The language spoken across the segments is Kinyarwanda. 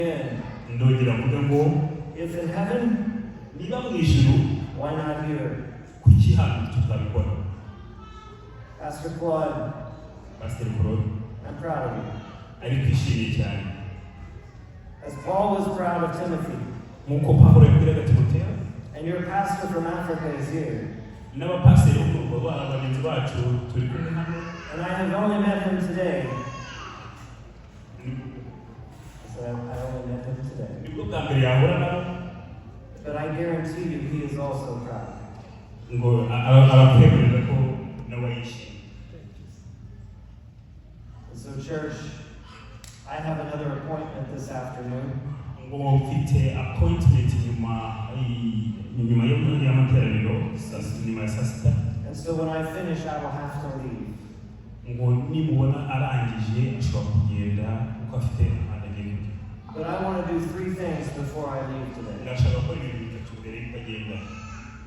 Again, Ndongera mvuga ngo if in heaven, niba mu ijuru, why not here? Kuki hano tutabikora? Pastor Claude, Pasiteri Claude, I'm proud of you. Ari kwishimiye cyane. As Paul was proud of Timothy, nk'uko Pawulo yabwiraga Timoteyo, and your pastor from Africa is here, n'abapasiteri bo mu Rwanda bagenzi bacu turi kumwe hano. And I have only met him today. I said, I only met him today. Nibwo bwa mbere yahura nabo. But I guarantee you, he is also proud. Ngo arakwemerera ko nawe yishimye. And so, church, I have another appointment this afternoon. Ngo mfite appointment nyuma y'amateraniro nyuma ya saa sita. And so when I finish, I will have to leave. Ngo nimubona arangije ashobora kugenda kuko afite ahandi agiye kujya. But I want to do three things before I leave today. Ndashaka gukora ibintu bitatu mbere y'uko agenda.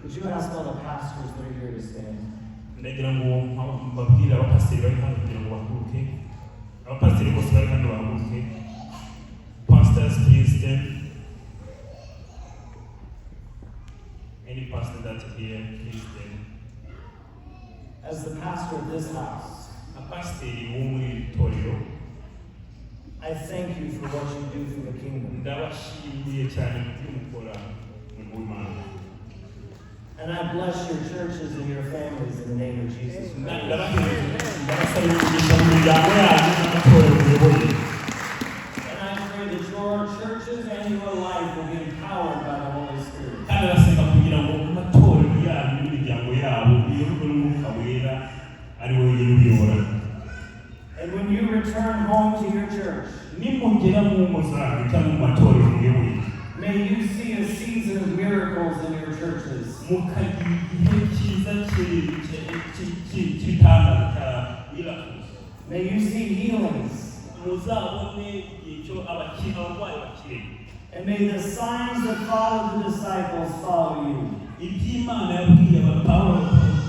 Would you ask all the pastors that are here to stand? Ndagira ngo mbabwire abapasiteri bari hano kugira ngo bahaguruke, abapasiteri bose bari hano bahaguruke. Pastors, please stand. Any pastor that here, please stand. As the pastor of this house, nka pasiteri wo muri iri torero, I thank you for what you do for the kingdom. Ndabashimiye cyane ku byo mukora mu w'Imana. And I bless your churches and your families in the name of Jesus Christ. Ndabasaba umugisha mu miryango yanyu n'amatorero muyoboye. And I pray that your churches and your life will be empowered by the Holy Spirit. Kandi arasenga kugira ngo amatorero yanyu n'imiryango yabo biyoborwe n'Umwuka Wera ari we wenyine ubiyobora. And when you return home to your church, nimugera mu ngo zanyu cyangwa mu matorero muyoboye, may you see a season of miracles in your churches. Mukagira igihe cyiza cy'ibitangaza cya miracles. May you see healings. Muzabone igihe cyo abarwayi bakire. And may the signs that followed the disciples follow you. Iby'Imana yabwiye Pawulo,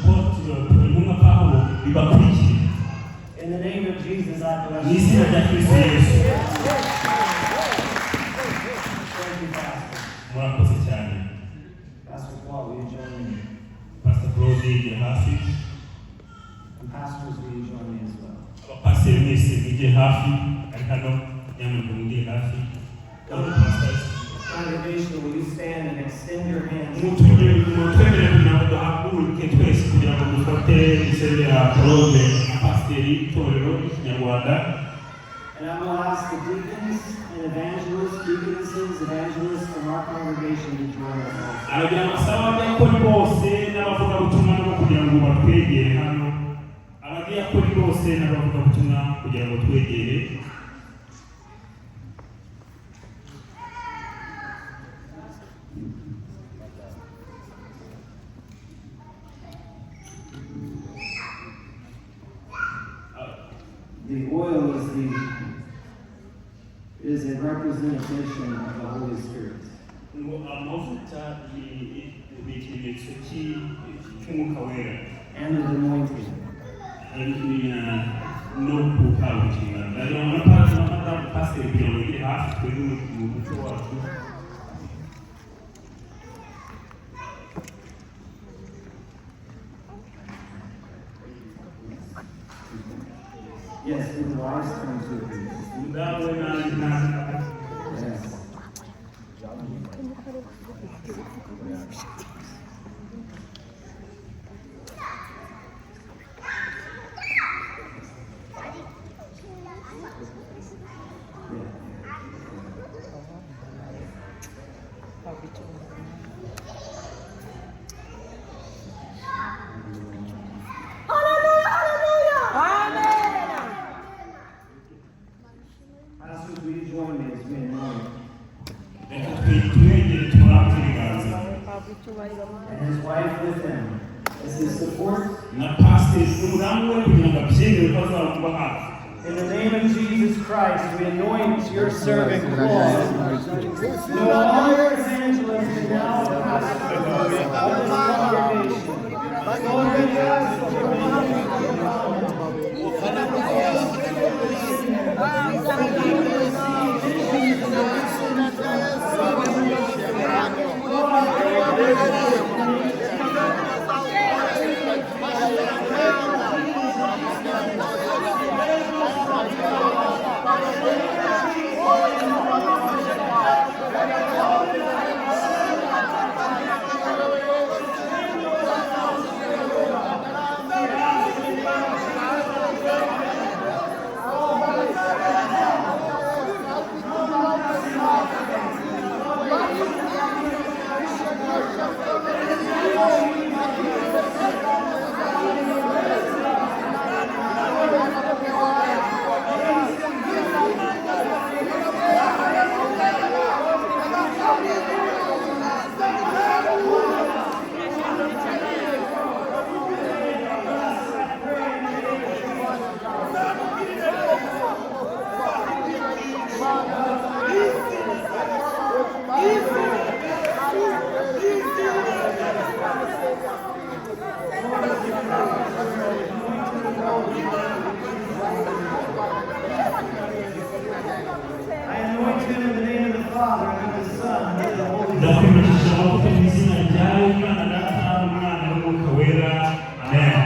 intumwa Pawulo, bibakurikire. In the name of Jesus, I bless Mu you. Izina rya Kristo Yesu. Thank you, Pastor. Murakoze cyane. Pastor Claude, will you join me? Pastor Claude, yegera hafi. And pastors, will you join me as well? Abapasiteri mwese mwigire hafi, ari hano nyamuneka mwigire hafi. All pastors. Congregation, will you stand and extend your hands? Mutwemerere kugira ngo duhaguruke twese kugira ngo dufate isezera Claude nka pasiteri y'itorero ry'Ikinyarwanda. And I will ask the deacons and evangelists, deaconesses, evangelists from our congregation to join us also. Aragira ngo asabe abadiyakoni bose n'abavugabutumwa nabo kugira ngo batwegere hano, abadiyakoni bose n'abavugabutumwa kugira ngo twegere. The oil is a representation of the Holy Spirit. Ngo amavuta ni ikimenyetso cy'Umwuka Wera And of anointing. No guhabwa inshingano. Ndagira ngo na na madamu pasiteri kugira ngo yegere hafi twebwe mu muco wacu. Yes, with the wives come too, please. Umudamu we nanjye na Yes. Yeah. Amen. Pastors, will you join me as we anoint? Reka twegere tumurambike ibiganza. And his wife with him as his support. Na pasiteri n'umudamu we kugira ngo abyemere ko azamuba hafi. In the name of Jesus Christ, we anoint your servant Claude, no longer evangelist, but now pastor of this congregation. Lord, we ask that your hand be upon him. That he will receive visions and Father, and of the Son, and of the Holy Spirit. Ndakwimikisha amavuta mu izina rya Imana Data n'Umwana n'Umwuka Wera. Amen.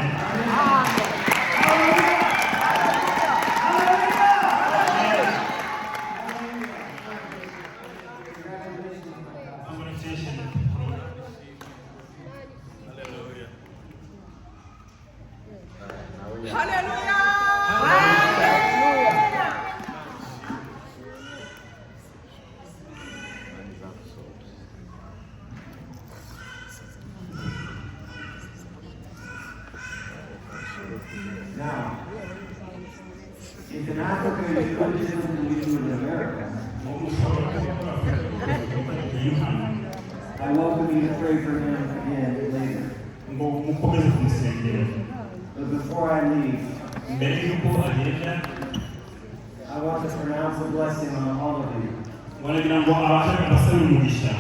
Congratulations. Hallelujah! Now, if in Africa you do it different than we do in America, Ushobora kuba muri Afurika hano I welcome you to pray for him again later. Ngo mukomeze kumusengera. But before I leave, Mbere y'uko agenda, I want to pronounce a blessing on all of you. Ngo aragira ngo abashe abasabe umugisha.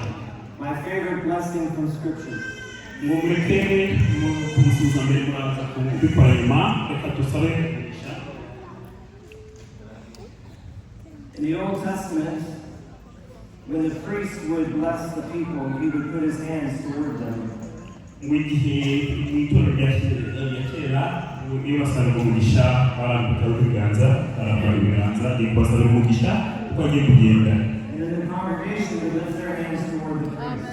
My favorite blessing from Scripture. Ngo mureke kumusuhuza mbere, muraza kubikora nyuma. Reka dusabe umugisha. In the Old Testament, when the priest would bless the people, he would put his hands toward them. Ngo igihe mu itorero rya kera, ngo iyo basabaga umugisha barambikaho ibiganza, barambura ibiganza, agiye kubasabira umugisha kuko agiye kugenda. And then the congregation would lift their hands toward the priest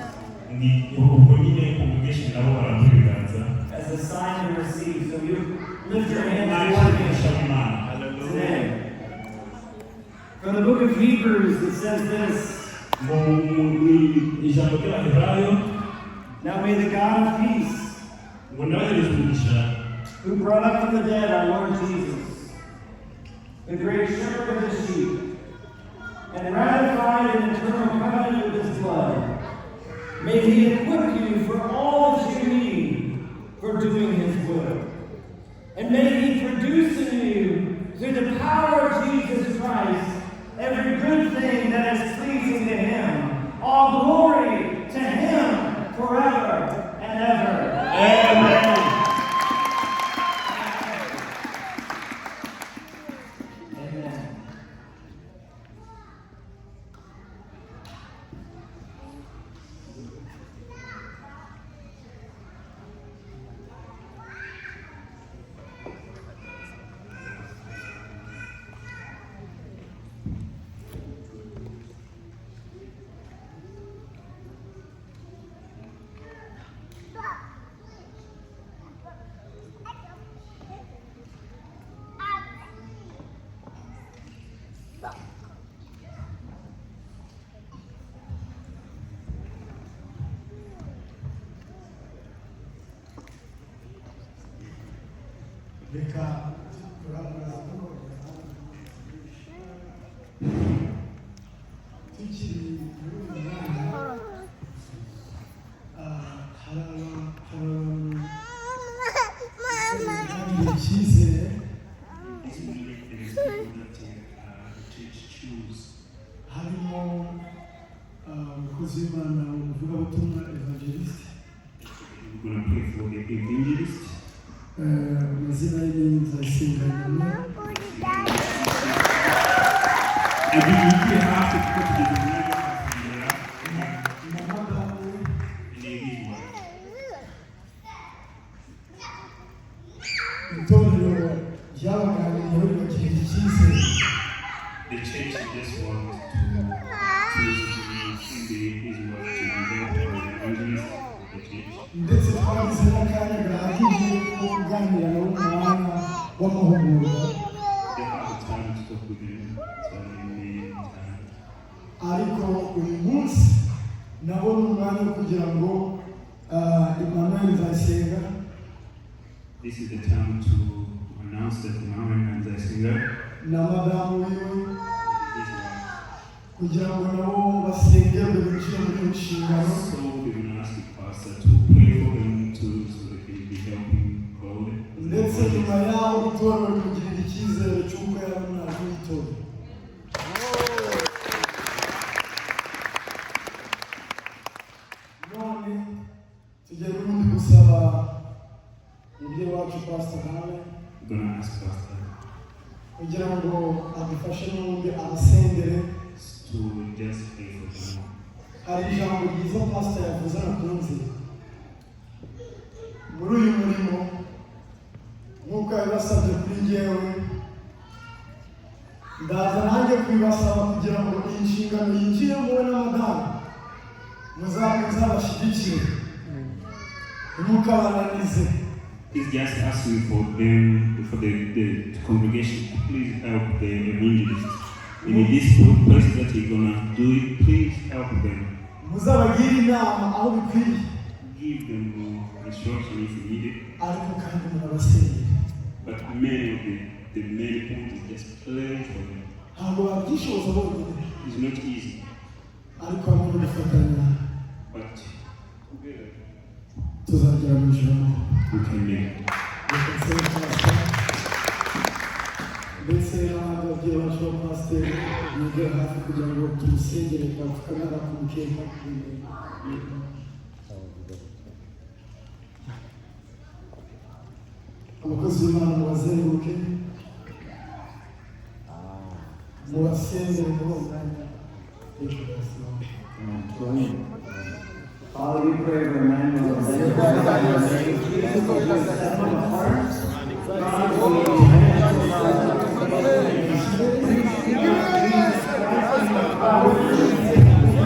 Ni ubwo nyine congregation nabo barambura ibiganza as a sign to receive. So you lift your hands mwakira toward me umugisha w'Imana. Today. From the book of Hebrews, it says this: Ngo mu ijambo ry'Abaheburayo, "Now may the God of peace, ngo ndabahereza umugisha, who brought up from the dead our Lord Jesus, the great shepherd of the sheep, and ratified an eternal covenant with his blood, may he equip you for all that you need for doing his will. And may he produce in you, through the power of Jesus Christ, every good thing that is pleasing to him. All glory to him forever and ever." Amen. Amen. Reka turaza tukongera tukiri muri uyu mwanya. Hari abantu bagiriye icyizere. This morning there is people that the church choose. Harimo umukozi w'Imana, umuvugabutumwa, evangeliste. We're going to pray for the evangelist. Amazina ye ni Nzayisenga Emmanuel. Agiye hafi kuko tugeze mu mwanya wo gusengera. Na madamu we. And his wife. Itorero ryabaganiriyeho ribagirira icyizere. The church just want to choose his wife to be there as an evangelist of the church. Ndetse twagize n'akanya gahagije ko kuganira nabo mu mwanya w'amahugurwa. They have the time to talk with them so in the time. Ariko uyu munsi nabo ni umwanya wo kugira ngo Emmanuel Nzayisenga This is the time to announce that Emmanuel Nzayisenga na madamu wiwe his wife. Kugira ngo nabo basengerwe binjire muri iyo nshingano. So we're gonna ask the pastor to pray for him too, so they can be helping God. Ndetse nyuma yaho itorero rimugirira icyizere cy'uko yaba umwarimu w'itorero. None tugiye n'ubundi gusaba umubyeyi wacu Pastor Hane We're gonna ask Pastor kugira ngo adufashe n'ubundi abasengere. To just pray for Hari ijambo ryiza pastor yavuze nakunze. Muri uyu murimo, nk'uko yabibasabye kuri njyewe, ndaza nanjye kubibasaba kugira ngo iyi nshingano yinjiremo we na madamu, muzabashyigikire, ntimukabananize. He's just asking for them, for the congregation, to please help the evangelist. In this place that you're gonna do it, please help them. Muzabagire inama aho bikwiye, Give them instruction if needed. ariko kandi munabasengere. But many of the main point is just pray for them. Ntabwo babyishoboza bonyine, It's not easy, ariko hamwe no gufatanya but together tuzagera mu ijuru amahoro. We can make it. Reka nsabe pastor ndetse n'abandi babyeyi bacu b'abapasiteri mwegere hafi kugira ngo tumusengere, bapfukamira ku mukeka. Abakozi b'Imana mubazenguruke, mubasengere muri uwo mwanya. Reka basenge. Father, we pray for Emmanuel. Jesus, set him apart. God, we Jesus Christ in the power.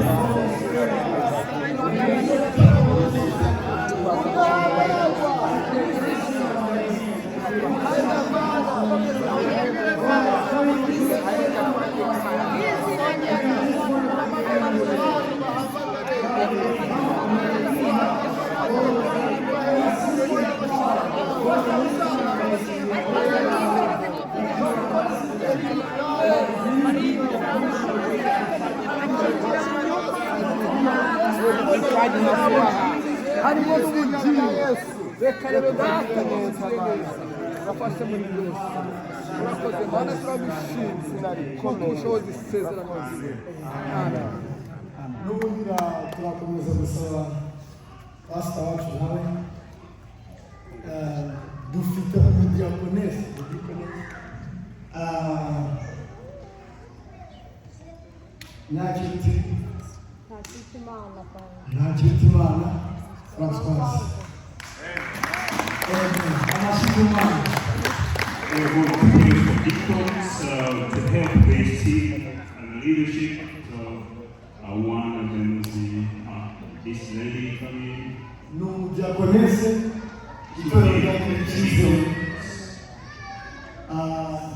Harimo n'ubugingo. Reka rero Data neza, urafashe muri byose. Urakoze Mana, turabishimye kuko ubushobozi isezerano. Amen. N'ubundi turakomeza gusaba pasita wacu nawe. Dufite umudiyakonesi, Ntakiruti Ntakirutimana Francoise. Amashyi y'Imana. We are going to pray for deacons to help the team and leadership. So one of them is this lady coming. Ni umudiyakonese itorero ryagira icyizere,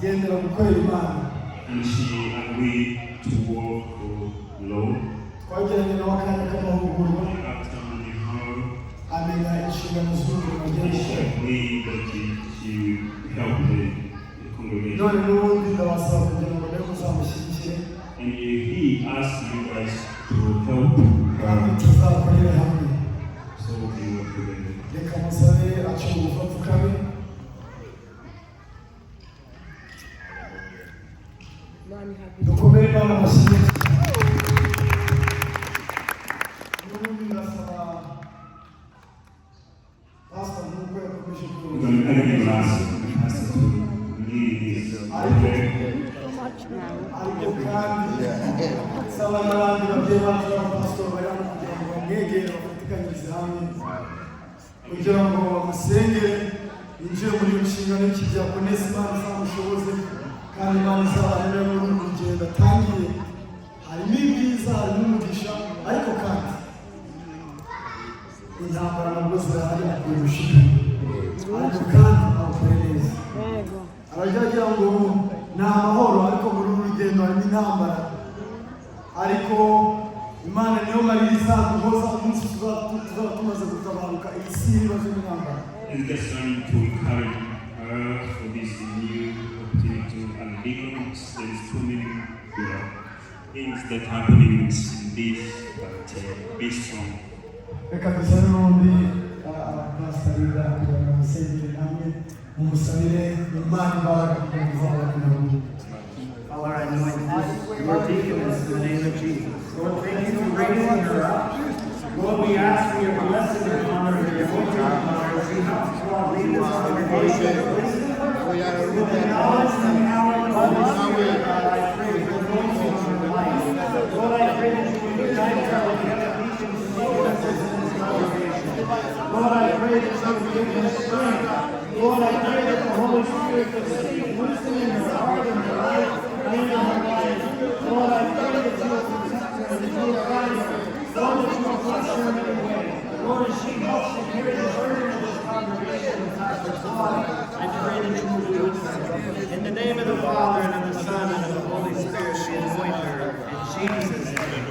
gendera gukorera Imana. And she agreed to work for the Lord. Twagiranye nawe akanya k'amahugurwa, After with her, amenya inshingano z'umurimo agiye she gukora. agreed that she will help the congregation. None n'ubundi ndabasaba kugira ngo nawe muzamushyigikire, And he asked you guys to help kandi her tuzakorere hamwe. So we can work together. Reka musabe aca bugufi, apfukame. Dukomere Imana amashyi menshi. N'ubundi ndasaba pastor nk'uko yakomeje We're kuyobora, going to ask the pastor to lead this prayer. Ariko kandi nsaba n'abandi babyeyi bacu b'abapasitori bari hano kugira ngo bamwegere, bafatikanyirize hamwe kugira ngo bamusengere, yinjire muri iyo nshingano y'ikidiyakonesi. Imana izamushoboze kandi Imana izabane nawe muri uru rugendo atangiye. Harimo ibyiza, harimo umugisha, ariko kandi intambara nabwo zirahari. Akwiye gushikama, ariko kandi awukore neza. Arajya agira ngo ni amahoro, ariko muri uru rugendo harimo intambara, ariko Imana niyo marira izaduhoza umunsi tuzaba tumaze gutabaruka iyi si y'ibibazo n'intambara. He's just trying to encourage her for this new opportunity and deacons. There is too many things that happening in this, but be strong. Reka dusabe n'ubundi abapasitari kugira ngo bamusengere, namwe mumusabire Imana imbaraga kugira ngo izabane nawe. Father, I anoint this, your deaconess, in the name of Jesus. Lord, thank you for raising her up. Lord, we ask for your blessing upon her, your anointing upon her as she helps to lead this congregation with the knowledge and the power of the Holy Spirit. God, I pray for anointing on her life. Lord, I pray that you would unite her with strength. Lord, I pray that the Holy Spirit will speak wisdom in her heart and her life and in her life. Lord, I pray that you will protect her and that you will guide her. Lord, that you will bless her in every way. Lord, as she helps to carry the burden of this congregation with Pastor Claude, I pray that you will be with her. In the name of the Father, and of the Son, and of the Holy Spirit, we anoint her. In Jesus' name.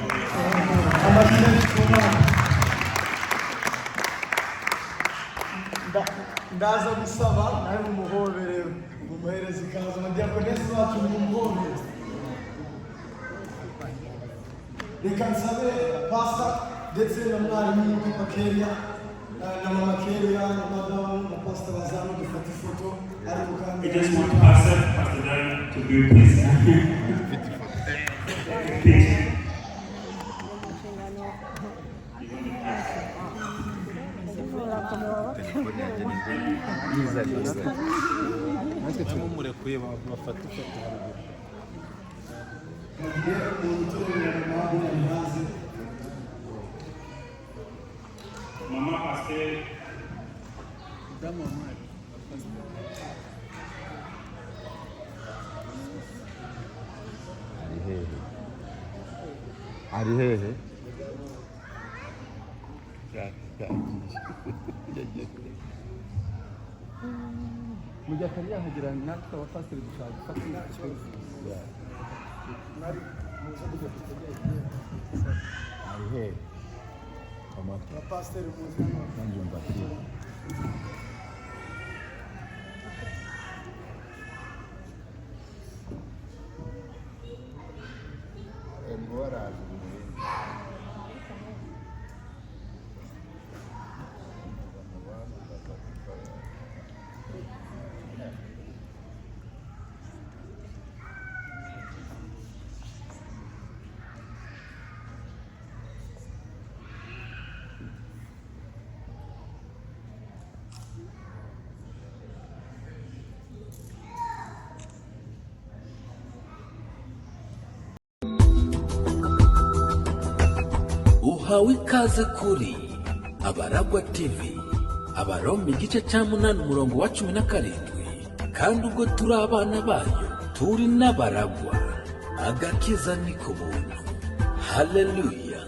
Amashyi menshi ku Mana. Ndaza gusaba nawe mumuhobere, mumuhereze ikaze, abadiyakonesi bacu mumuhobere. Reka nsabe pastor ndetse na mwarimu papa Keria, na mama Keria na madamu na pastor bazano dufata ifoto, ariko kandi I just want Pastor Dan to do this picture. Mumurekuye bafata ifoto haruguru. Mu gihe umuntu utureba mama ari hanze. Mama Pastor, Mudamu wa mwari. Ari hehe? Ari hehe? Yagiye. Mu gihe atari yahagera, natwe abapasiteri dushobora gufata ifoto. Ari hehe mama? Abapasiteri muzi hano. Nanjye mbakire. Ngo waraje mu murenge. Uhawe ikaze kuri Abaragwa TV. Abaroma igice cya 8 umurongo wa 17: "Kandi ubwo turi abana bayo, turi n'abaragwa." Agakiza ni ku buntu. Haleluya!